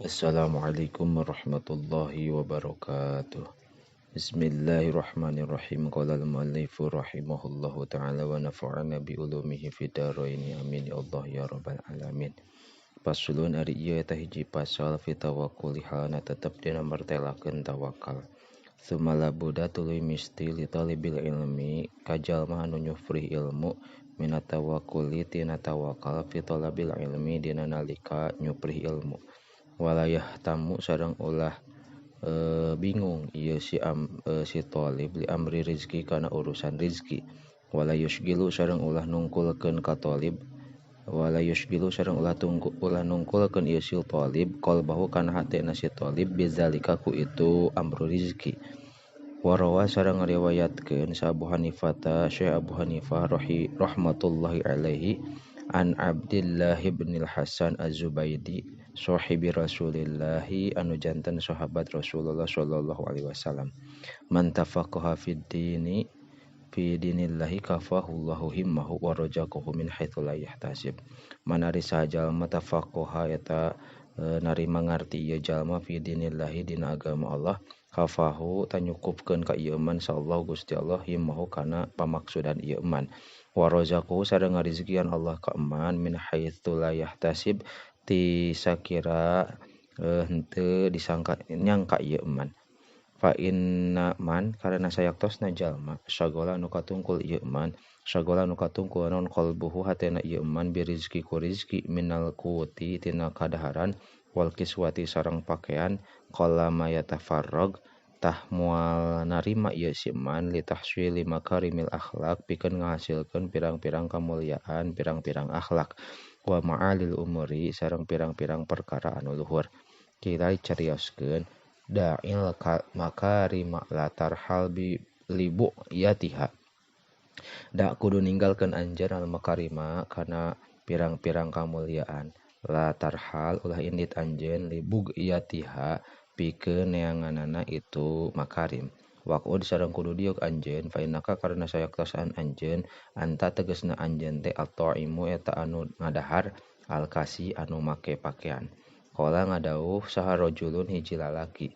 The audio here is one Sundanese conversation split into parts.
Assalamualaikum warahmatullahi wabarakatuh. Bismillahirrahmanirrahim. Qala al-muallifu rahimahullahu ta'ala wa nafa'ana bi ulumihi fid dharain. Amin ya Allah ya rabbal alamin. Faslun ari ieu eta hiji pasal fi tawakkuli halana tetep dina martelakeun tawakal. Tsumma labuda tuluy misti li talibil ilmi ka jalma anu nyufrih ilmu minat tawakkuli tina tawakal fi talabil ilmi dina nalika nyuprih ilmu. Walayah tamu sareng ulah bingung ieu si thalib li amri rizki kana urusan rizki. Wala yusgilu sareng ulah nungkulkeun ka thalib, wala yusgilu sareng ulah ulah nungkulkeun ieu si thalib qalbahu kana hatena si thalib bizalika ku itu amru rizki. Warawa sareng ngariwayatkeun sa Abu Hanifah ta Syekh Abu Hanifah rahmatullahi alaihi an Abdillah bin Hasan Az-Zubaidi sahibi Rasulillahi anu janten sahabat Rasulullah sallallahu alaihi wasallam. Man tafaqaha fid dini fi dinillahi kafahullahu himmahu wa rajaqahu min haitsu la yahtasib. Manari sajalma tafaqaha eta narima ngarti ieu jalma fi dinillahi dina agama Allah, kafahu tanyukupkeun ka ieu man sallallahu Gusti Allah himmahu kana pamaksudan ieu man. Wa razaqahu sareng ngarizkian Allah ka eman min haitsu la yahtasib ti sakira henteu disangka nyangka ieu eman. Fa inna man karena sayaktosna jalma sagola nu katungkul ieu eman, sagola nu katungkul naon qalbuhu hatena ieu eman birizki ku rizki minal quti tina kadaharan wal kiswati sareng pakaian qala ma yatafarrag tah moal narima ieu si eman li tahsili makarimil akhlak pikeun ngahasilkeun pirang-pirang kamuliaan pirang-pirang akhlak wa ma'alil umuri sareng pirang-pirang perkara anu luhur. Kira carioskeun da'il makarima latar hal bi libu yatiha. Da kudu ninggalkeun anjeun al makarima kana pirang-pirang kamuliaan latar hal ulah indit anjeun libug yatiha pikeun neanganana itu makarim. Waqud sareng kudu diuk anjeun fa innaka karena sayaktosan anjeun anta tegesna anjeun teh at-ta'imu eta anu ngadahar al-kasi anu make pakaian. Qala ngadauh saha rajulun hiji lalaki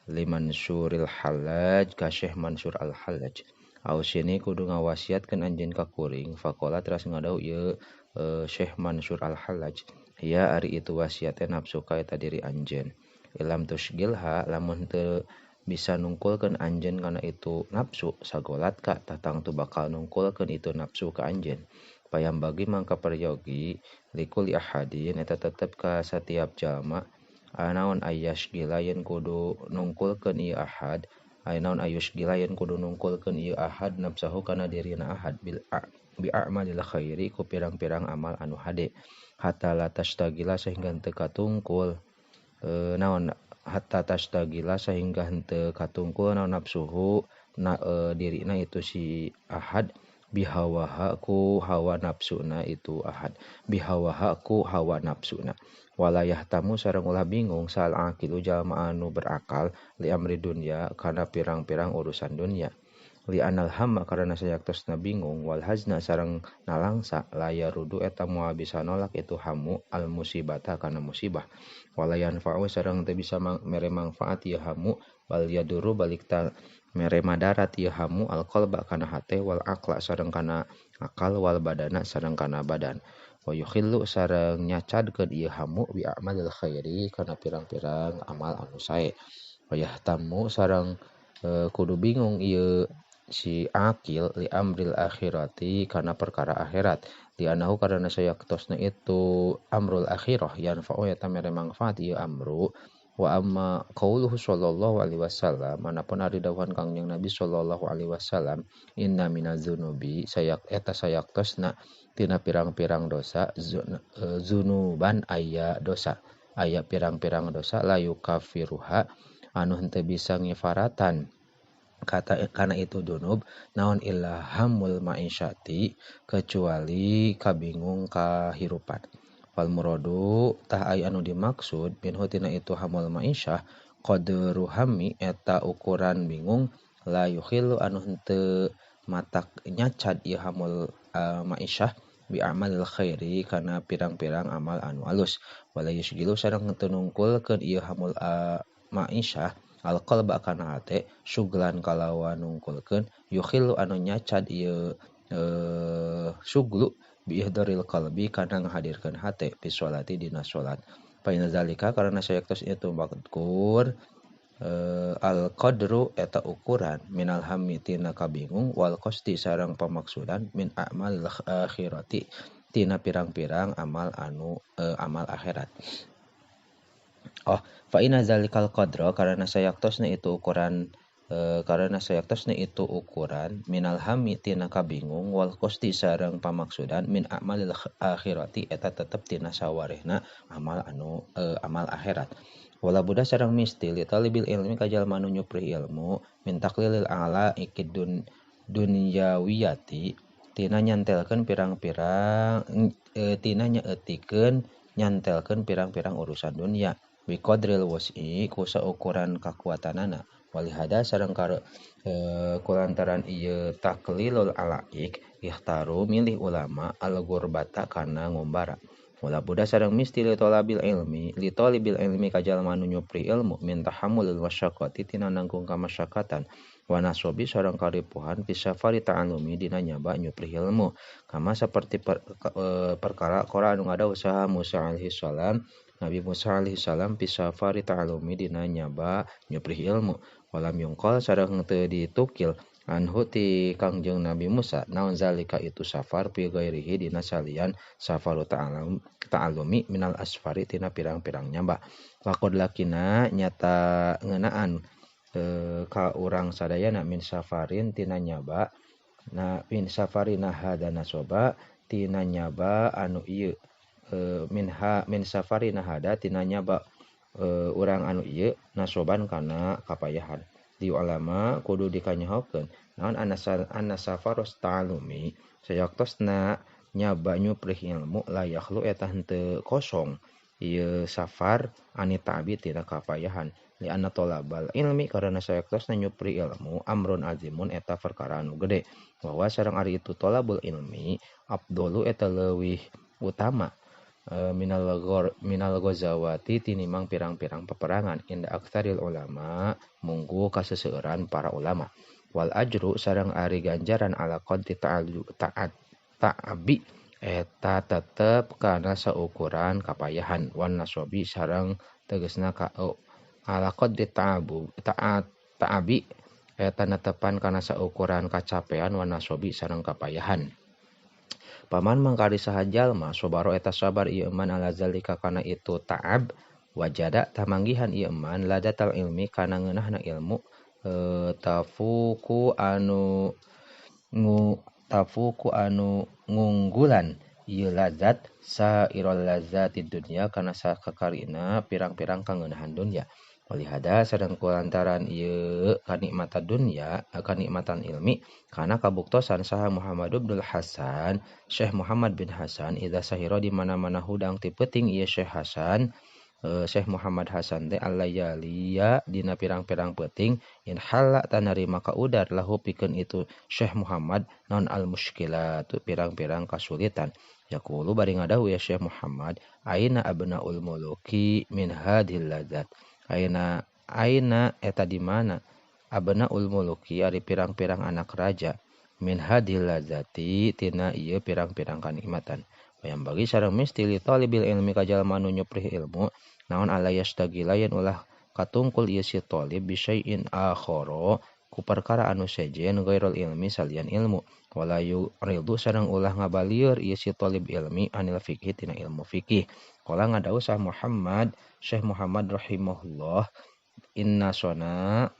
limansuril Hallaj ka Syekh Mansur Al-Hallaj. Ausini kudu ngawasiatkeun anjeun ka kuring. Faqala teras ngadauh ieu Syekh Mansur Al-Hallaj, ya ari itu wasiat teh nafsu ka eta diri anjeun. Ilam tusgilha lamun teu bisa nungkulkeun anjeun kana itu nafsu sagolat ka tatangtu bakal nungkulkeun itu nafsu ka anjeun. Payam bagi mangka peryogi likuli ahadin eta tetep ka satiap jalma naon ayasgila yen kudu nungkulkeun ieu ahad, naon ayusgila yen kudu nungkulkeun ieu ahad nafsahu kana dirina ahad bil bi a'malil khairi ku pirang-pirang amal anu hade hatta la tastagila sehingga teu katungkul naon hatta tastagila sehingga henteu katungkul naon nafsuhu na dirina itu si ahad bihawaha ku hawa nafsuna itu ahad bihawaha ku hawa nafsuna. Walayah tamu sareng ulah bingung sal aqilu jalma anu berakal li amri dunya kana pirang-pirang urusan dunya. Li anal hamma karena sayaktosna bingung wal hazna sareng nalangsa layarudu eta moal bisa nolak itu hamu al musibata kana musibah. Wala yanfa'u sareng teu bisa mere manfaat ieu hamu wal yaduru balik ta mere madarat ieu hamu al qalba kana hate wal aqla sareng kana akal wal badana sareng kana badan. Wa yukhillu sareng nyacadkeun ieu hamu bi a'malil khairi kana pirang-pirang amal anu sae. Wa yahtamu sareng kudu bingung ieu si akil li amril akhirati kana perkara akhirat. Li anahu karena sayaktosna itu amrul akhirah yanfa'u eta mere manfaat ieu amru. Wa amma qauluhu sallallahu alaihi wasallam manapun ari dawuhan Kangjeng Nabi sallallahu alaihi wasallam inna minaz dzunubi sayak eta sayaktosna tina pirang-pirang dosa zunuban aya dosa aya pirang-pirang dosa la yukafiruha anu henteu bisa ngifaratan kata karena itu dunub naon illa hamul ma'isyati kecuali kabingung kahirupan. Fal muradu tah aya anu dimaksud minhu tina itu hamul ma'isyah qadru hammi eta ukuran bingung la yukhilu anu henteu matak nyacad ieu hamul ma'isyah bi amalil khairi kana pirang-pirang amal anu alus wala yusgilu sareng teu nungkulkeun ieu hamul ma'isyah alqalba kana hate suglan kalawan nungkulkeun yukhilu anu nyacad ieu suglu bi ihdaril qalbi kana ngahadirkeun hate fi sholati dina salat fa inna zalika karana sayaktos itu makur al qadru eta ukuran minal hammi tina kabingung wal qasdi sareng pamaksudan min a'mal akhirati tina pirang-pirang amal anu amal akhirat. Oh fa inna zalikal qadra karana sayaktosna itu ukuran karana sayaktosna itu ukuran minal hammi tina kabingung wal qasdi sareng pamaksudan min a'malil akhirati eta tetep tina sawarehna amal anu amal akhirat. Wala buddha sareng misti li talibil ilmi ka jalma nu nyuprih ilmu min taqlilil a'la ikid dunyawiyati tina nyantelkeun pirang-pirang tina nyaeutikeun nyantelkeun pirang-pirang urusan dunya bi qadril wus'i ku saukuran kakuatanana walihada sareng kulantaran ieu taqlilul alaik ikhtaru milih ulama al-gurbata kana ngumbara. Wala buddha sareng misti li talibil ilmi ka jalma anu nyupri ilmu min tahammulil masyaqqati tina nanggung kamasyakatan wa nasobi sareng karipuhan fi safari ta'allumi dina nyaba nyupri ilmu kama seperti perkara qara anu ngada usaha Musa alaihi salam Nabi Musa alaihi salam fi safari ta'allumi dina nyaba nyupri ilmu walam yungqal sareng teu ditukil anhu ti Kangjeng Nabi Musa naon zalika itu safar fi ghairihi dina salian safaru ta'allumi minal asfari tina pirang-pirang nyaba laqad lakina nyata ngeunaan ka urang sadayana min safarin tina nyaba na min safarina hada nasoba tina nyaba anu ieu min safarina hada tina nyaba urang anu ieu nasoban kana kapayahan di ulama kudu dikanyahokeun naon anna safaros ta'alumi sayaktosna nyaba nyuprih ilmu la yakhlu eta henteu kosong ieu safar ani ta'bi tina kapayahan li anna talabal ilmi karana sayaktosna nyupri ilmu amrun azimun eta perkara anu gede bahwa sareng ari itu talabul ilmi afdalu eta leuwih utama minal ghazawati tinimang pirang-pirang peperangan inda aktsaril ulama munggu kaseseueuran para ulama wal ajru sareng ari ganjaran ala qadri ta'abi eta tetep kana saukuran kapayahan wan nasobi sareng tegasna ka ala qadri ta'abi eta netepan kana saukuran kacapean wan nasobi sareng kapayahan. Paman mangkari saha jalma sobaro eta sabar ieu man ala zalika kana itu ta'ab wajada tamanggihan ieu man ladatal ilmi kana ngeunahna ilmu tafuku anu ngunggulan ieu lazat sairul lazatid dunya kana sakakarina pirang-pirang kangeunahan dunya. Walihada sareng kulantaran ieu kanikmatan dunya kanikmatan ilmi kana kabuktosan saha Muhammad bin Hasan Syekh Muhammad bin Hasan idza sahira di mana-mana hudang ti peuting ieu Syekh Hasan Syekh Muhammad Hasan teh allayaliya dina pirang-pirang peuting in hala tanarima kaudar lahu pikeun itu Syekh Muhammad non al muskilatu pirang-pirang kasulitan yaqulu bari ngadahu ya Syekh Muhammad aina abnaul muluki min hadhil ladzat aina aina eta di mana abnaul muluki ari pirang-pirang anak raja min hadhil ladzati tina ieu pirang-pirang kanikmatan wayang bagi sareng misti li talibil ilmi ka jalma nu nyuprih ilmu naon ala yastagila yen ulah katungkul ieu si talib bisyai'in akhara ku perkara anu sejen ghairul ilmi salian ilmu wala yuridu sareng ulah ngabalieur ieu si talib ilmi anil fikih tina ilmu fikih. Qala ngadawu sah Muhammad Syekh Muhammad rahimahullah inna sona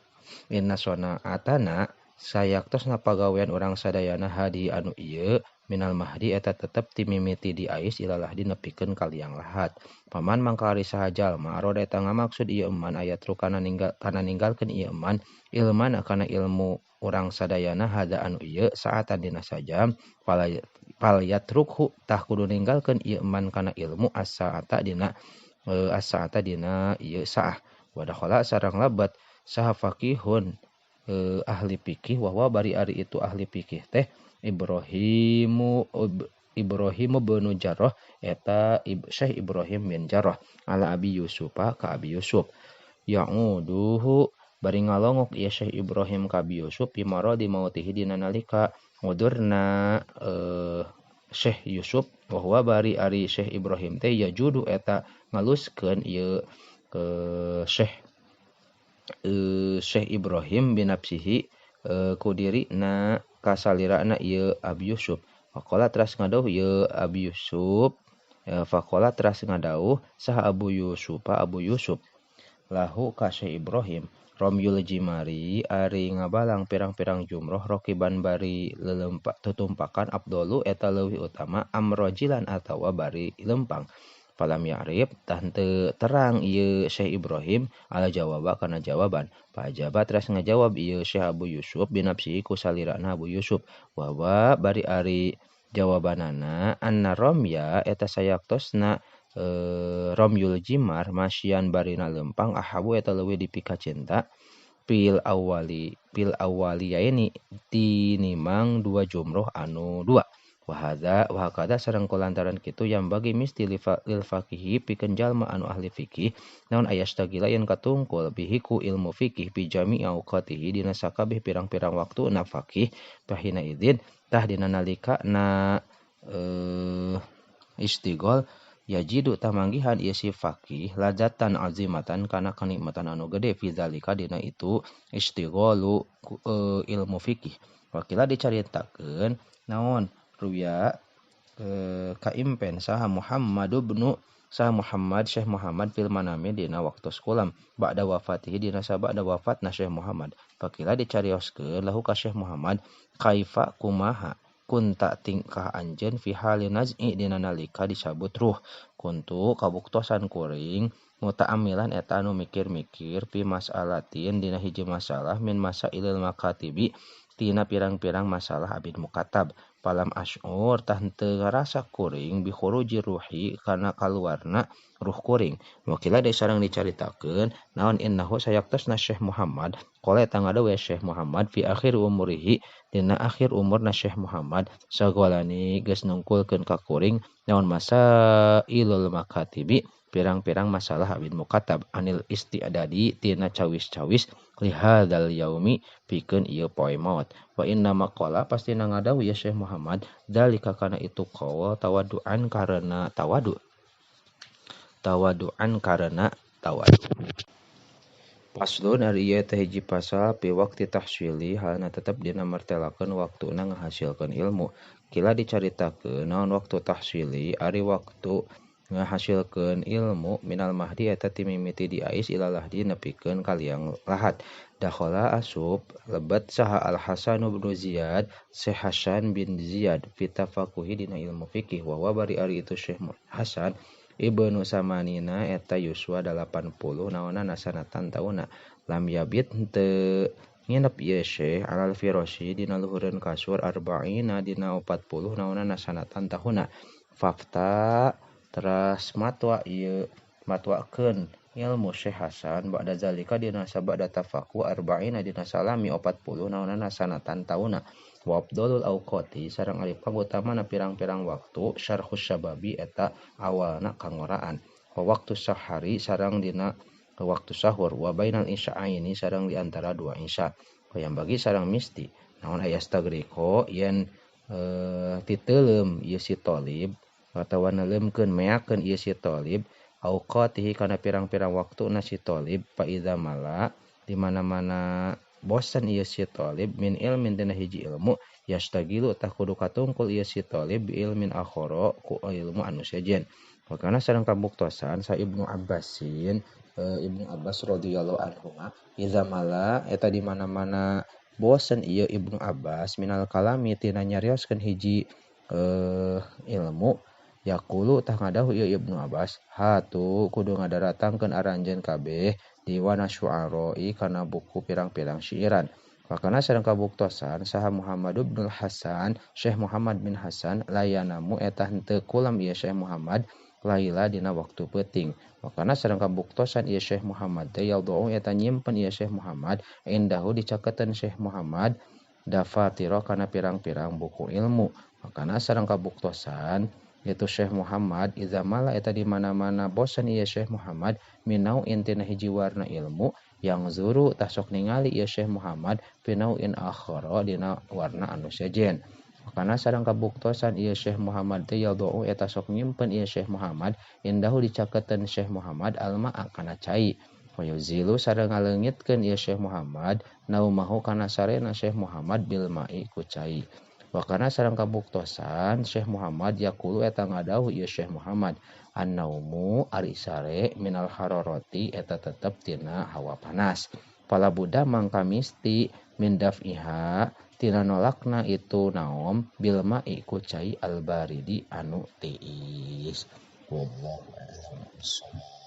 atana sayaktosna pagawean urang sadayana hadi anu ieu minal mahdi eta tetep ti mimiti di ais ilalahdi nepikeun ka liang lahat. Paman mangkari saha jalma aroda eta ngamaksud ieu eman ayat rukana ninggal kana ninggalkeun ieu eman ilman kana ilmu urang sadayana hada anu ieu saatan dina sajam fal yatrukhu tah kudu ninggalkeun ieu eman kana ilmu as-saata dina ieu saah wadakhala sareng labat saha faqihun ahli fikih wa bari ari itu ahli fikih teh Ibrahim bin Jarrah eta Syekh Ibrahim bin Jarrah ala Abi Yusufa ka Abi Yusuf ya'uduhu bari ngalongok ieu Syekh Ibrahim ka Abi Yusuf fi maradi mautihi dina nalika ngudurna Syekh Yusuf wa huwa bari ari Syekh Ibrahim teh yajudu eta ngaluskeun ieu Syekh Ibrahim binafsihi ku dirina kasalirana ieu Abi Yusuf. Faqala teras ngadauh ieu Abi Yusuf, faqala teras ngadauh saha Abu Yusuf Abu Yusuf lahu ka Syekh Ibrahim romyul jimari ari ngabalang pirang-pirang jumroh rokiban bari lelempak tutumpakan abdolu eta leuwih utama amrojilan atawa bari lempang. Falam ya'rif tah henteu terang ieu Syekh Ibrahim ala jawaba kana jawaban. Fajaba teras ngajawab ieu Syekh Abu Yusuf binafsihi ku salirana Abu Yusuf wa bari ari jawabanana anna romya eta sayaktosna romyul jimar masyian barina lempang ahabu eta leuwih dipikacinta pil awali ini tinimang dua jumroh anu dua. Wahada wahakada sareng kulantaran kitu yang bagi misti lil faqihi pikeun jalma anu ahli fikih naon ayastagila yen katungkul bihi ku ilmu fikih bi jami auqatihi dina sakabeh pirang-pirang waktu na fakih pahina idzin tah dina nalika na istighol yajidu tamanggihan ieu si fakih ladzatan azimatan kana kenikmatan anu gede fi zalika dina itu istigholu ilmu fikih. Wakila dicaritakeun naon ruya kaimpen saha Muhammad ibnu saha Muhammad Syekh Muhammad fil manami dina waktu kulam ba'da wafatihi dina sabada wafatna Syekh Muhammad. Fakila dicarioskeun lahu ka Syekh Muhammad kaifa kumaha kunta tingkah anjeun fi hali naz'i dina nalika dicabut ruh kuntu kabuktosan kuring muta'ammilan eta anu mikir-mikir fi mas'alatin dina hiji masalah min masailil makatibi tina pirang-pirang masalah abid mukatab. Palam asyur tah henteu ngarasa kuring bi khuruji ruhi kana kaluarna ruh kuring. Wakila deui sareng dicaritakeun naon innahu sayaktosna Syekh Muhammad qala eta ngadawe Syekh Muhammad fi akhir umurihi dina akhir umurna Syekh Muhammad sagolani geus nungkulkeun ka kuring naon masailul makatibi pirang-pirang masalah abid mukatab anil isti'dadi tina cawis-cawis lihadzal yaumi pikeun ieu poe maot. Wa inna maqala pasti ngadawuh ya Syekh Muhammad dalika kana itu qaul tawadu'an karena tawadu. Tawadu'an karena tawadu. Paslon ari ieu teh hiji pasal pi waqti tahsili halna tetep dina martelakeun waktuna ngahasilkeun ilmu. Kila dicaritakeun naon waktu tahsili ari waktu ngahasilkeun ilmu minal mahdi eta timimiti diais ila lahdi nepikeun ka liang lahat. Dakhala asup lebet saha Al Hasan bin Ziyad Syekh Hasan bin Ziyad fi tafakuhi dina ilmu fikih wa huwa bari ari itu Syekh Hasan ibnu Samanina eta yuswa 80 naonana sanatan tauna lam yabit henteu nginep ieu Syekh alal firasy dina luhureun kasur arba'ina dina 40 naonana sanatan tahuna. Fafta teras matwa ieu matwakeun ilmu Syekh Hasan ba'da zalika dina sabada tafaku arba'ina dina salami 40 naonana sanatan tauna. Wa afdalul awqati sareng ari pangutamana pirang-pirang waktu syarhus syababi eta awalna kangoraan. Wa waktu sahari sareng dina waktu sahur wa bainal isya'aini sareng di antara dua isya. Yang bagi sareng misti naon ayastagriko yen titeuleum ieu si thalib atawa neuleumkeun meakeun ieu si thalib auqatihi kana pirang-pirang waktuna si thalib fa idza mala di mana-mana bosan ieu si thalib min ilmin dina hiji ilmu yastagilu tah kudu katungkul ieu si thalib bi ilmin akhara ku ilmu anu sejen. Wakana sareng kabuktosan sa Ibnu Abbasin Ibnu Abbas radhiyallahu anhu idza mala eta di mana-mana bosan ieu Ibnu Abbas minal kalami tina nyarioskeun hiji ilmu yaqulu tah ngadahu ieu Ibnu Abbas hatu kudu ngadaratangkeun aranjeun kabeh diwana syu'ara'i kana buku pirang-pirang syiiran. Wakana sareng kabuktosan saha Muhammad bin Hasan Syekh Muhammad bin Hasan layanamu eta henteu kulam ieu Syekh Muhammad laila dina waktu peuting. Wakana sareng kabuktosan ieu Syekh Muhammad teh yadau eta nyimpen ieu Syekh Muhammad indahu dicaketeun Syekh Muhammad dafatira kana pirang-pirang buku ilmu. Makana sareng kabuktosan itu Syekh Muhammad iza mala eta di mana-mana bosan ieu Syekh Muhammad minau intina hiji warna ilmu yang zuru tasok ningali ieu Syekh Muhammad pinau in akhara dina warna anu sejen. Makana sareng kabuktosan ieu Syekh Muhammad teh yadau eta sok nyimpen ieu Syekh Muhammad indahu dicaketeun Syekh Muhammad alma kana cai. Wayuzilu sareng ngaleungitkeun ieu Syekh Muhammad naumahu kana sarena Syekh Muhammad bil ma'i ku cai. Wakana sareng kabuktosan Syekh Muhammad yaqulu eta ngadawuh ieu Syekh Muhammad annaumu ari sare minal hararati eta tetep tina hawa panas. Fala buddha mangka misti min daf'iha tina nolakna itu naom bil ma'i ku cai albaridi anu tiis. Wallahu a'lam bissawab.